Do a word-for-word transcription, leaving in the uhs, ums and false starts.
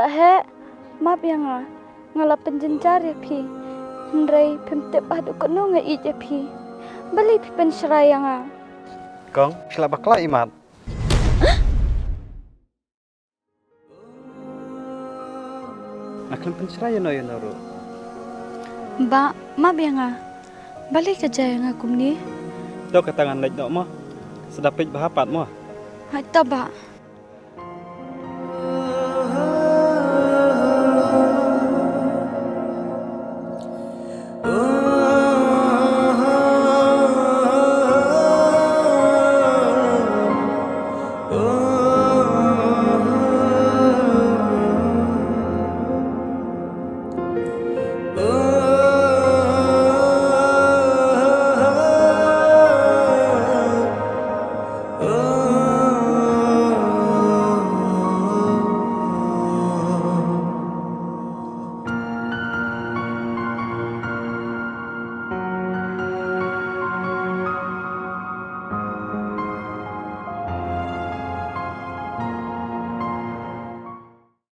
Heh, map ïa nga. Nga la pynjynjar ïa phi. Hynrei phim tip haduh katno nga ïeit ïa phi. Balei phi pynshrai ïa nga? Kong, shu la bakla imat. Nga khlem pynshrai ïano ïano ruh. Bah, map ïa nga. Balei ka jia ïa nga kumne? To kata ngan leit noh mo. Sa da peit bha pat mo. Hooid to bah.